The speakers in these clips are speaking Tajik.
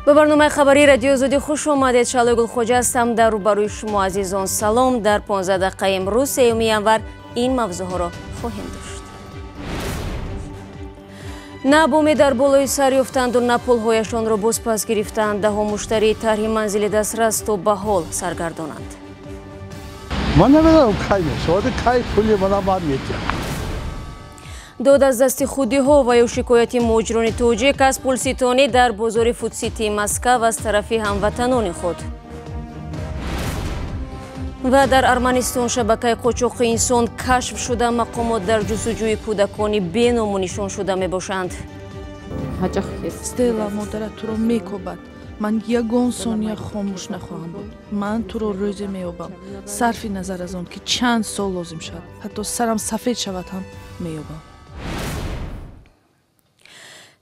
Ба барномаи хабарии Радиои Озодӣ хуш омадед. Шаҳлои Гулхоҷа ҳастам дар рӯбарӯи шумо азизон. Салом. Дар 15 дақиқаи имрӯз, 3 январ, ин мавзӯъҳоро хоҳем дошт. На боме дар болои сар ёфтанду, на пулҳояшонро боз пас гирифтанд. Даҳо муштарии тарҳи манзили дастрас то ба ҳол саргардонанд. Ман намедонам, кай мешавад, кай пули мана ман метиҳам. Дод аз дасти худиҳо ва ё шикояти муҳоҷирони тоҷик аз пулситонӣ дар бозори Фудситии Москав аз тарафи ҳамватанони худ. Ва дар Арманистон шабакаи қочоқи инсон кашф шуда, мақомот дар ҷустуҷӯи кӯдакони беному нишон шуда мебошанд. Стелла, модарат туро мекобад. Ман ягон сония хомӯш нахоҳам буд. Ман туро рӯзе меёбам, сарфи назар аз он ки чанд сол лозим шавад, ҳатто сарам сафед шавад ҳам, меёбам.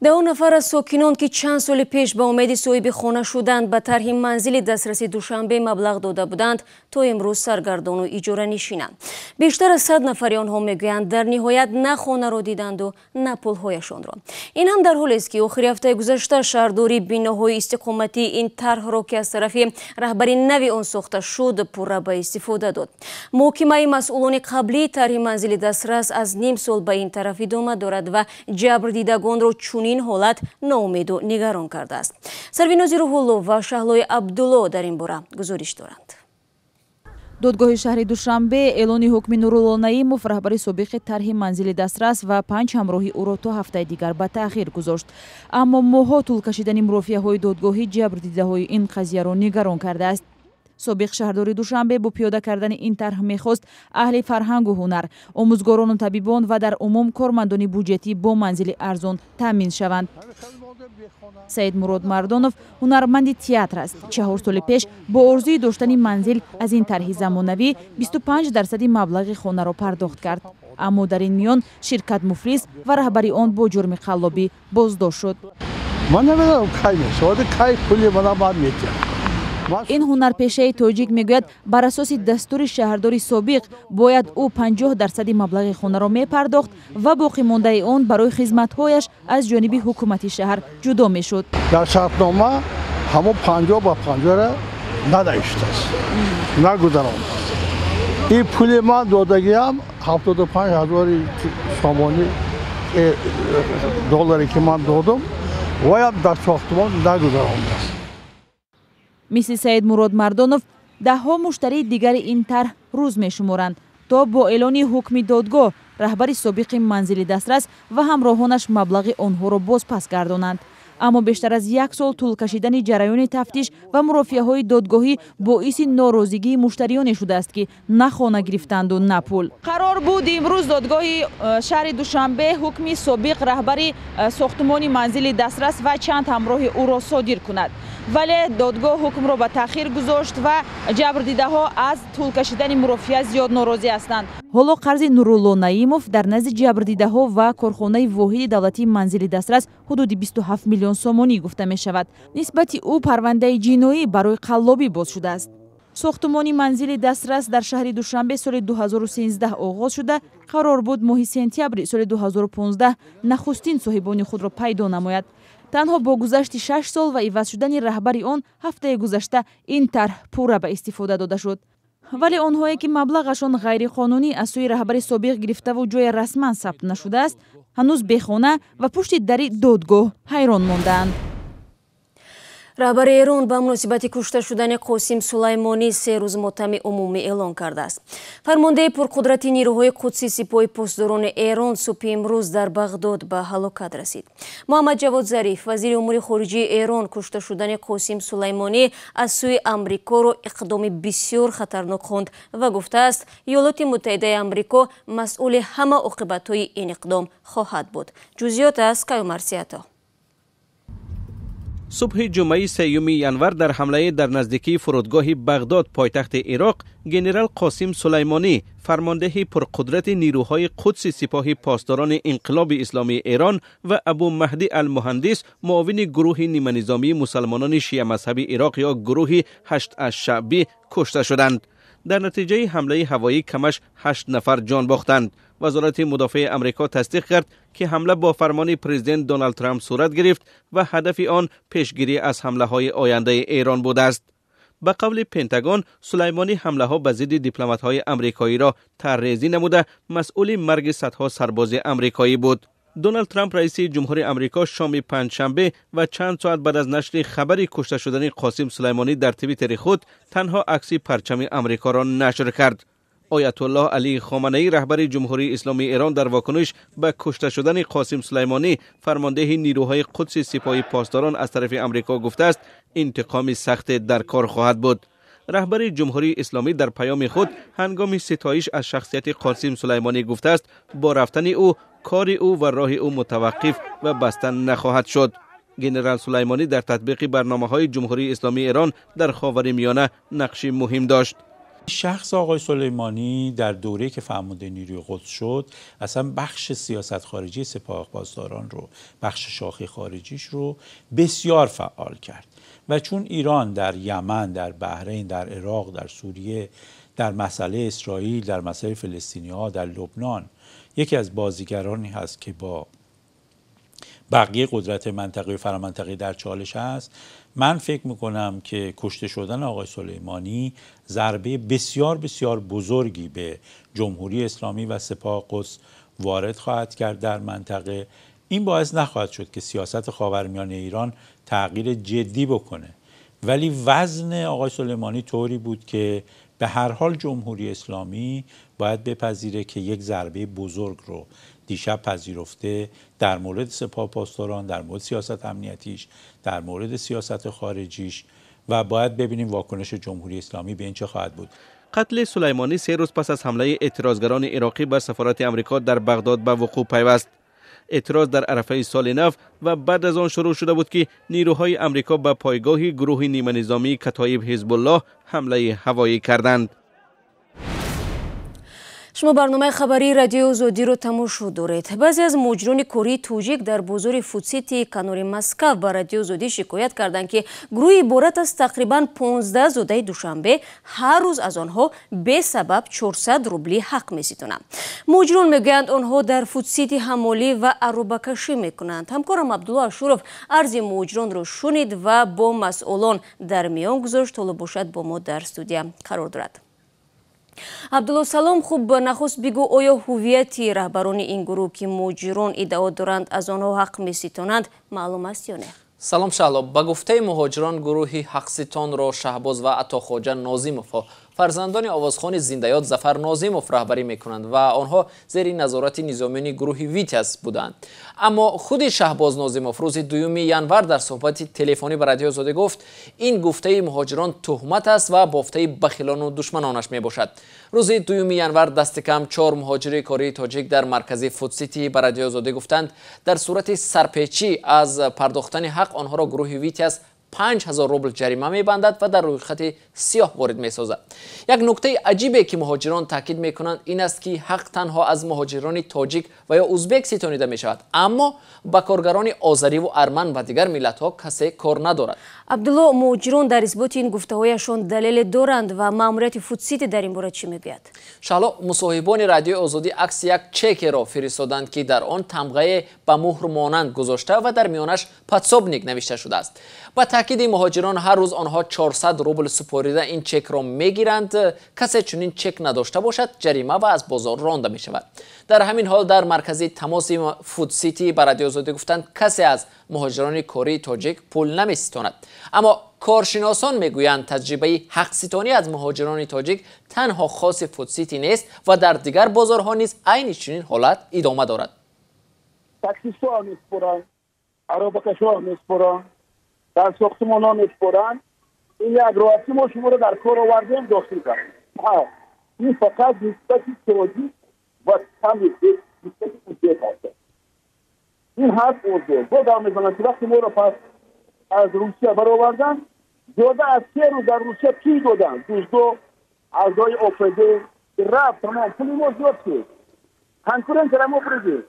Даҳо нафар аз сокинон, ки чанд соли пеш ба умеди соҳиби хона шуданд, ба тарҳи манзили дастраси Душанбе маблағ дода буданд, то имрӯз саргардону иҷоранишинанд. Бештар аз 100 нафари онҳо мегӯянд, дар ниҳоят на хонаро диданду, на пулҳояшонро. Ин ҳам дар ҳолест, ки охири ҳафтаи гузашта шаҳрдорӣ биноҳои истиқоматии ин тарҳро, ки аз тарафи раҳбари нави он сохта шуд, пурра ба истифода дод. Муҳокимаи масъулони қаблии тарҳи манзили дастрас аз ним сол ба ин тараф идома дорад ва ҷабрдидагонро чунин ҳолат ноумеду нигарон кардааст. Сарвинози Рӯҳулло ва Шаҳлои Абдулло дар ин бора гузориш доранд. Додгоҳи шаҳри Душанбе эълони ҳукми Нурулло Наимов, раҳбари собиқи тарҳи манзили дастрас, ва панҷ ҳамроҳи ӯро то ҳафтаи дигар ба таъхир гузошт. Аммо моҳҳо тӯл кашидани мурофиаҳои додгоҳӣ ҷабрдидаҳои ин қазияро нигарон кардааст. Собиқ шаҳрдори Душанбе бо пиёда кардани ин тарҳ мехост аҳли фарҳангу ҳунар, омӯзгорону табибон ва дар умум кормандони буҷетӣ бо манзили арзон таъмин шаванд. Саидмурод Мардонов ҳунарманди театр аст. 4 соли пеш бо орзуи доштани манзил аз ин тарҳи замонавӣ 25 дарсади маблағи хонаро пардохт кард. Аммо дар ин миён ширкат муфлис ва раҳбари он бо ҷурми қаллобӣ боздошт шуд. Ман намедонам, кай мешавад, кай пули мана ман метиҳам. Ин ҳунарпешаи тоҷик мегӯяд, бар асоси дастури шаҳрдори собиқ бояд ӯ 50 дарсади маблағи хонаро мепардохт ва боқимондаи он барои хизматҳояш аз ҷониби ҳукумати шаҳр ҷудо мешуд. Дар шартнома ҳамон 50 ба 50-ра нанавиштааст, нагузарондааст. Ин пули ман додагиам, 75 ҳазори сомонӣ, долларе ки ман додум, ваям дар сохтмон нагузарондааст. Мисли Саидмурод Мардонов даҳҳо муштарии дигари ин тарҳ рӯз мешуморанд, то бо эълони ҳукми додгоҳ раҳбари собиқи манзили дастрас ва ҳамроҳонаш маблағи онҳоро боз пас гардонанд. Аммо бештар аз як сол тӯл кашидани ҷараёни тафтиш ва мурофиаҳои додгоҳӣ боиси норозигии муштариёне шудааст, ки на хона гирифтанду, на пул. Қарор буд имрӯз додгоҳи шаҳри Душанбе ҳукми собиқ раҳбари сохтумони манзили дастрас ва чанд ҳамроҳи ӯро содир кунад, вале додгоҳ ҳукмро ба таъхир гузошт ва ҷабрдидаҳо аз тӯл кашидани мурофиа зиёд норозӣ ҳастанд. Ҳоло қарзи Нурулло Наимов дар назди ҷабрдидаҳо ва корхонаи воҳиди давлатии манзили дастрас ҳудуди 27 миллион сомонӣ гуфта мешавад. Нисбати ӯ парвандаи ҷиноӣ барои қаллобӣ боз шудааст. Сохтумони манзили дастрас дар шаҳри Душанбе соли 2013 оғоз шуда, қарор буд моҳи сентябри соли 2015 нахустин соҳибони худро пайдо намояд. Танҳо бо гузашти 6 сол ва иваз шудани раҳбари он ҳафтаи гузашта ин тарҳ пурра ба истифода дода шуд. Вале онҳое, ки маблағашон ғайриқонунӣ аз сӯи раҳбари собиқ гирифтаву ҷоя расман сабт нашудааст, ҳанӯз бехона ва пушти дари додгоҳ ҳайрон мондаанд. Раҳбари Эрон ба муносибати кушта шудани Қосим Сулаймонӣ 3 рӯз мотами умумӣ эълон кардааст. Фармондеҳи пурқудрати нирӯҳои Қудси Сипоҳи Посдорони Эрон субҳи имрӯз дар Бағдод ба ҳалокат расид. Муҳаммад Ҷавод Зариф, вазири умури хориҷии Эрон, кушта шудани Қосим Сулаймонӣ аз сӯи Амрикоро иқдоми бисёр хатарнок хонд ва гуфтааст, Иёлоти Муттаҳидаи Амрико масъули ҳама оқибатҳои ин иқдом хоҳад буд. Ҷузъиёт аз Каюмарсиято. Субҳи ҷумъаи 3 январ дар ҳамлае дар наздикии фурудгоҳи Бағдод, пойтахти Ироқ, генерал Қосим Сулаймонӣ, фармондеҳи пурқудрати нирӯҳои Қудси Сипоҳи Посдорони Инқилоби Исломии Эрон, ва Абу Маҳдӣ Алмуҳандис, муовини гурӯҳи ниманизомии мусалмонони шиамазҳаби Ироқ ё гурӯҳи Ҳашд Ашшаъбӣ, кушта шуданд. Дар натиҷаи ҳамлаи ҳавоӣ камаш 8 нафар ҷон бохтанд. Вазорати мудофиаи Амрико тасдиқ кард, ки ҳамла бо фармони президент Доналд Трамп сурат гирифт ва ҳадафи он пешгирӣ аз ҳамлаҳои ояндаи Эрон будааст. Ба қавли Пентагон, Сулаймонӣ ҳамлаҳо ба зидди дипломатҳои амрикоиро тарҳрезӣ намуда, масъули марги садҳо сарбози амрикоӣ буд. Доналд Трамп, раиси ҷумҳури Амрико, шоми панҷшанбе ва чанд соат баъд аз нашри хабари кушта шудани Қосим Сулаймонӣ дар Твиттери худ танҳо акси парчами Амрикоро нашр кард. Оятуллоҳ Алӣ Хоманаӣ, раҳбари Ҷумҳурии Исломии Эрон, дар вокуниш ба кушта шудани Қосим Сулаймонӣ, фармондеҳи нирӯҳои Қудси Сипоҳи Посдорон аз тарафи Амрико гуфтааст, интиқоми сахте дар кор хоҳад буд. Раҳбари Ҷумҳурии Исломӣ дар паёми худ ҳангоми ситоиш аз шахсияти Қосим Сулаймонӣ гуфтааст, бо рафтани ӯ кори ӯ ва роҳи ӯ мутаваққиф ва баста нахоҳад шуд. Генерал Сулаймонӣ дар татбиқи барномаҳои Ҷумҳурии Исломии Эрон дар Ховари Миёна нақши муҳим дошт. شخص آقای سلیمانی در دوره‌ای که فرمانده نیروی قدس شد، اصلا بخش سیاست خارجی سپاه پاسداران رو، بخش شاخه خارجیش رو بسیار فعال کرد و چون ایران در یمن، در بحرین، در عراق، در سوریه، در مسئله اسرائیل، در مسئله فلسطینی‌ها، در لبنان یکی از بازیگرانی هست که با بقیه قدرت منطقه و فرامنطقه در چالش هست، من فکر میکنم که کشته شدن آقای سلیمانی ضربه بسیار بسیار بزرگی به جمهوری اسلامی و سپاه قدس وارد خواهد کرد در منطقه. این باعث نخواهد شد که سیاست خاورمیانه ایران تغییر جدی بکنه، ولی وزن آقای سلیمانی طوری بود که به هر حال جمهوری اسلامی باید بپذیره که یک ضربه بزرگ رو دیشب پذیرفته در مورد سپاه پاسداران، در مورد سیاست امنیتیش، در مورد سیاست خارجیش و باید ببینیم واکنش جمهوری اسلامی به این چه خواهد بود. قتل سلیمانی 3 روز پس از حمله اعتراضگران عراقی به سفارت امریکا در بغداد به وقوع پیوست. اعتراض در عرفه سال نو و بعد از آن شروع شده بود که نیروهای امریکا به پایگاه گروه نیمه نظامی کتایب حزب الله حمله هوایی کردند. Шумо барномаи хабарии Радиои Озодиро тамошо доред. Баъзе аз муҳоҷирони кории тоҷик дар бозори Фудсити канори Москав ба Радиои Озодӣ шикоят карданд, ки гурӯҳи иборат аз тақрибан 15 зодаи Душанбе ҳар рӯз аз онҳо бесабаб 400 рубли ҳақ меситонанд. Муҳоҷирон мегӯянд, онҳо дар Фудсити ҳамолӣ ва арӯбакашӣ мекунанд. Ҳамкорам Абдулло Ашуров арзи муҳоҷиронро шунид ва бо масъулон дар миён гузошт. Ҳоло бошад бо мо дар студия қарор дорад. Абдулло, салом. Хуб, нахуст бигӯ, оё ҳуввияти раҳбарони ин гурӯҳ, ки муҳоҷирон иддао доранд аз онҳо ҳақ меситонанд, маълум аст ё не? Салом, Шаҳло. Ба гуфтаи муҳоҷирон, гурӯҳи ҳақситонро Шаҳбоз ва Атохоҷа Нозимовҳо, фарзандони овозхони зиндаёд Зафар Нозимов, раҳбарӣ мекунанд ва онҳо зери назорати низомиёни гурӯҳи Витяз буданд. Аммо худи Шаҳбоз Нозимов рӯзи 2 январ дар суҳбати телефонӣ ба Радиои Озодӣ гуфт, ин гуфтаи муҳоҷирон туҳмат аст ва бофтаи бахилону душманонаш мебошад. Рӯзи 2 январ дасти кам 4 муҳоҷири кории тоҷик дар маркази Фудсити ба Радиои Озодӣ гуфтанд, дар сурати сарпечӣ аз пардохтани ҳақ онҳоро гурӯҳи Витяз 5000 рубл ҷарима мебандад ва дар рӯйхати сиёҳ ворид месозад. Як нуктаи аҷибе, ки муҳоҷирон таъкид мекунанд, ин аст, ки ҳақ танҳо аз муҳоҷирони тоҷик ва ё узбек ситонида мешавад, аммо ба коргарони озариву арман ва дигар миллатҳо касе кор надорад. Абдулло, муҳоҷирон дар исботи ин гуфтаҳояшон далеле доранд ва маъмурияти Фудсити дар ин бора чӣ мегӯяд? Шаҳло, мусоҳибони Радиои Озодӣ акси як чекеро фиристоданд, ки дар он тамғае ба муҳр монанд гузошта ва дар миёнаш подсобник навишта шудааст. Ба таъкиди муҳоҷирон, ҳар рӯз онҳо 400 рубл супорида ин чекро мегиранд. Касе чунин чек надошта бошад, ҷарима ва аз бозор ронда мешавад. Дар ҳамин ҳол дар маркази тамоси Фудсити ба Радиои Озодӣ гуфтанд, касе аз муҳоҷирони кории тоҷик пул намеситонад. Аммо коршиносон мегӯянд, таҷрибаи ҳақситонӣ аз муҳоҷирони тоҷик танҳо хоси Фудсити нест ва дар дигар бозорҳо низ айни чунин ҳолат идома дорад. Таксистҳо месупоранд, аробакашҳо месупоранд, дар сохтмонҳо месупоранд. Ин як роҳ аст, ки мо шуморо дар кор овардем, дохил кардем. Ин фақат нисбати тоҷик ва ками нисбати узбек аст. Ин ҳаст узбек. Бо гап мезананд, ки вақте моро пас аз Русия бароварданд, зиёда аз 3 рӯз дар Русия пул доданд. Дуздо, аъзои ОПД рафт, тамом пули мо зиёд шуд. Конкуренсияро мо бурдем.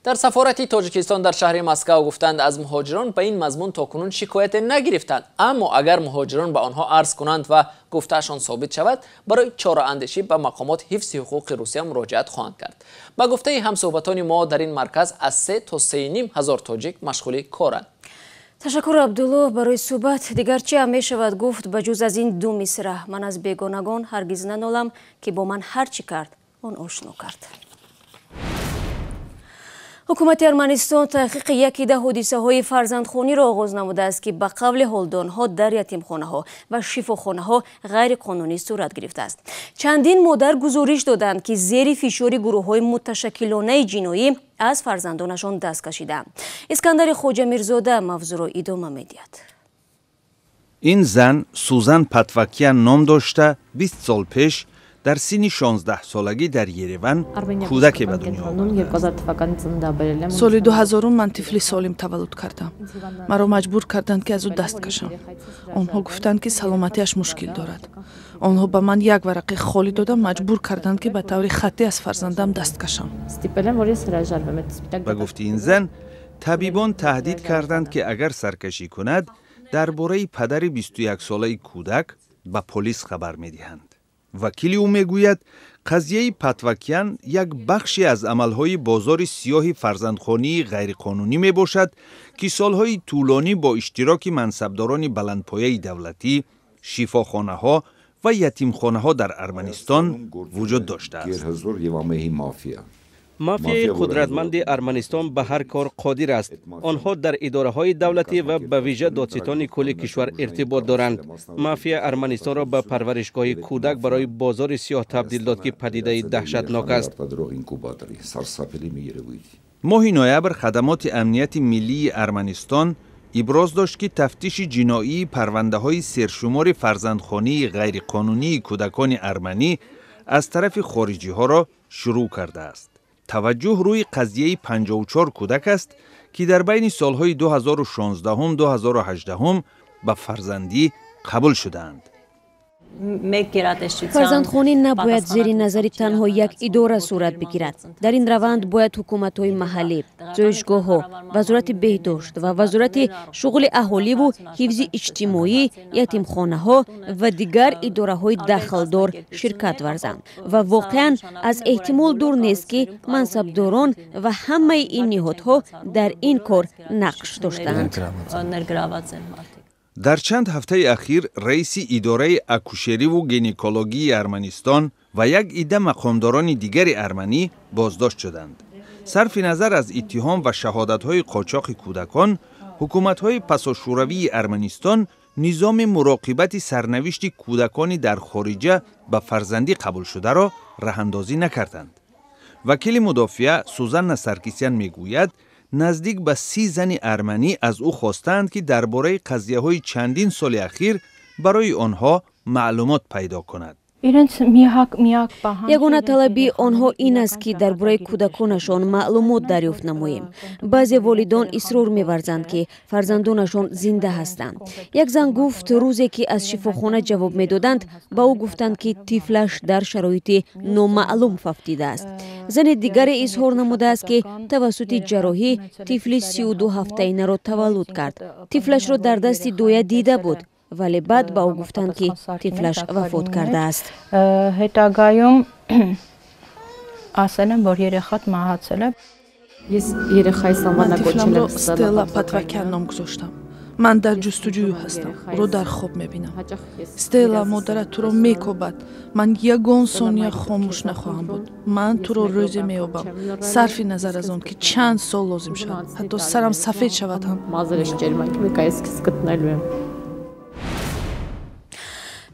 Дар сафорати Тоҷикистон дар шаҳри Москва гуфтанд, аз муҳоҷирон ба ин мазмун то кунун шикояте нагирифтанд, аммо агар муҳоҷирон ба онҳо арз кунанд ва гуфтаашон собит шавад, барои чораандешӣ ба мақомот ҳифзи ҳуқуқи Русия муроҷиат хоҳанд кард. Ба гуфтаи ҳамсӯҳбатони мо, дар ин марказ аз 3 то 3,5 ҳазор тоҷик машғули коранд. Ташаккур, Абдулло, барои суҳбат. Дигар чӣ ҳам мешавад гуфт ба ҷуз аз ин ду мисра: ман аз бегонагон ҳаргиз нанолам, ки бо ман ҳар чӣ кард, он ошно кард. Ҳукумати Арманистон таҳқиқи якида ҳодисаҳои фарзандхониро оғоз намудааст, ки ба қавли ҳолдонҳо дар ятимхонаҳо ва шифохонаҳо ғайриқонунӣ сурат гирифтааст. Чандин модар гузориш доданд, ки зери фишори гурӯҳҳои муташаккилонаи ҷиноӣ аз фарзандонашон даст кашидаанд. Искандари Хоҷамирзода мавзӯъро идома медиҳад. Ин зан Сузан Патвакян ном дошта, 20 сол пеш дар синни 16-солагӣ дар Ереван кӯдаке ба дунё омад. Соли 2000 ман тифли солим таваллуд кардам. Маро маҷбур карданд, ки аз ӯ даст кашам. Онҳо гуфтанд, ки саломатиаш мушкил дорад. Онҳо ба ман як варақаи холӣ дода, маҷбур карданд, ки ба таври хаттӣ аз фарзандам даст кашам. Ба гуфти ин зан, табибон таҳдид карданд, ки агар саркашӣ кунад, дар бораи падари 21-солаи кӯдак ба полис хабар медиҳанд. Вакили ӯ мегӯяд, қазияи Патвакян як бахше аз амалҳои бозори сиёҳи фарзандхонии ғайриқонунӣ мебошад, ки солҳои тӯлонӣ бо иштироки мансабдорони баландпояи давлатӣ, шифохонаҳо ва ятимхонаҳо дар Арманистон вуҷуд доштааст. Мафияи қудратманди Арманистон ба ҳар кор қодир аст. Онҳо дар идораҳои давлатӣ ва ба вижа додситони кулли кишвар иртибот доранд. Мафия Арманистонро ба парваришгоҳи кӯдак барои бозори сиёҳ табдил дод, ки падидаи даҳшатнок аст. Моҳи ноябр хадамоти амнияти миллии Арманистон иброз дошт, ки тафтиши ҷиноии парвандаҳои сершумори фарзандхонии ғайриқонунии кӯдакони арманӣ аз тарафи хориҷиҳоро шурӯъ кардааст. Таваҷҷӯҳ рӯи қазияи 54 кӯдак аст, ки дар байни солҳои 2016-2018 ба фарзандӣ қабул шудаанд. Фарзандхонӣ набояд зери назари танҳо як идора сурат бигирад. Дар ин раванд бояд ҳукуматҳои маҳаллӣ, зоишгоҳҳо, Вазорати беҳдошт ва Вазорати шуғли аҳоливу ҳифзи иҷтимоӣ, ятимхонаҳо ва дигар идораҳои дахлдор ширкат варзанд. Ва воқеан аз эҳтимол дур нест, ки мансабдорон ва ҳамаи ин ниҳодҳо дар ин кор нақш доштаанд. Дар чанд ҳафтаи ахир раиси идораи акушериву гинекологии Арманистон ва як идда мақомдорони дигари арманӣ боздошт шуданд. Сарфи назар аз иттиҳом ва шаҳодатҳои қочоқи кӯдакон, ҳукуматҳои пасошӯравии Арманистон низоми муроқибати сарнавишти кӯдакони дар хориҷа ба фарзандӣ қабулшударо раҳандозӣ накарданд. Вакили мудофиа Сузанна Саркисян мегӯяд, наздик ба 30 зани арманӣ аз ӯ хостаанд, ки дар бораи қазияҳои чандин соли ахир барои онҳо маълумот пайдо кунад. Ягона талаби онҳо ин аст, ки дар бораи кӯдаконашон маълумот дарёфт намоем. Баъзе волидон исрор меварзанд, ки фарзандонашон зинда ҳастанд. Як зан гуфт, рӯзе ки аз шифохона ҷавоб медоданд, ба ӯ гуфтанд, ки тифлаш дар шароити номаълум фавтидааст. Зани дигаре изҳор намудааст, ки тавассути ҷарроҳӣ тифли 32 ҳафтаинаро таваллуд кард. Тифлашро дар дасти доя дида буд, вале баъд ба ӯ гуфтанд, ки тифлаш вафот кардааст. Հետագայում ասել են, որ երեխադ մահացել է. Ман тифламро Стелла Патвакян ном гузоштам. Ман дар ҷустуҷӯю ҳастам, ӯро дар хоб мебинам. Стелла, модарат туро мекобад. Ман ягон сония хомӯш нахоҳам буд. Ман туро рӯзе меёбам, сарфи назар аз он ки чанд сол лозим шавад, ҳатто сарам сафед шавад ҳам.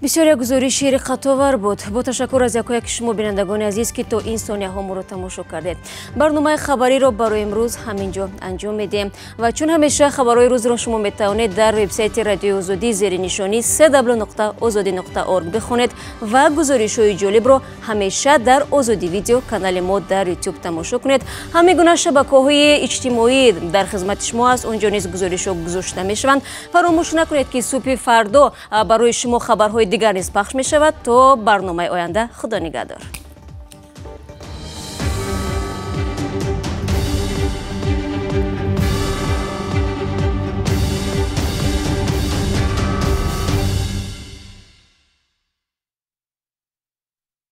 Бисёр як гузориши риқатовар буд. Бо ташаккур аз якояки шумо, бинандагони азиз, ки то ин сонияҳо моро тамошо кардед. Барномаи хабариро барои имрӯз ҳамин ҷо анҷом медиҳем ва чун ҳамеша хабарҳои рӯзро шумо метавонед дар вебсайти Радиои Озодӣ зери нишонии cw.ozodi.org бихонед ва гузоришҳои ҷолибро ҳамеша дар Озодӣ видео канали мо дар YouTube тамошо кунед. Ҳамин гуна шабакаҳои иҷтимоӣ дар хизмати шумо аст, онҷо низ гузоришҳо гузошта мешаванд. Фаромӯш накунед, ки субҳи фардо барои шумо хабарҳои дигар низ пахш мешавад. То барномаи оянда, худо нигаҳдор.